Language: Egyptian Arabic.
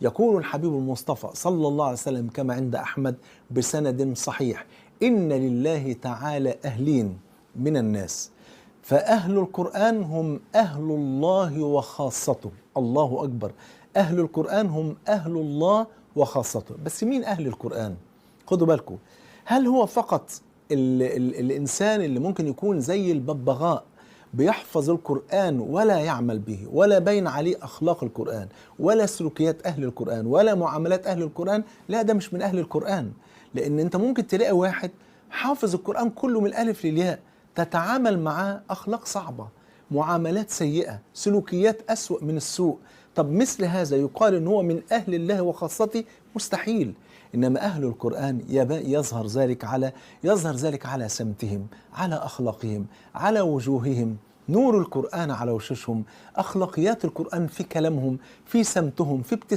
يقول الحبيب المصطفى صلى الله عليه وسلم كما عند أحمد بسند صحيح: إن لله تعالى أهلين من الناس، فأهل القرآن هم أهل الله وخاصته. الله أكبر، أهل القرآن هم أهل الله وخاصته. بس مين أهل القرآن؟ خدوا بالكم، هل هو فقط ال ال الإنسان اللي ممكن يكون زي الببغاء بيحفظ القرآن ولا يعمل به، ولا بين عليه أخلاق القرآن، ولا سلوكيات أهل القرآن، ولا معاملات أهل القرآن؟ لا، ده مش من أهل القرآن. لأن أنت ممكن تلاقي واحد حافظ القرآن كله من الألف للياء، تتعامل معاه أخلاق صعبة، معاملات سيئة، سلوكيات أسوأ من السوء. طب مثل هذا يقال إن هو من أهل الله وخاصته؟ مستحيل. إنما أهل القرآن يظهر ذلك على سمتهم، على أخلاقهم، على وجوههم، نور القرآن على وشوشهم، أخلاقيات القرآن في كلامهم، في سمتهم، في ابتسامتهم.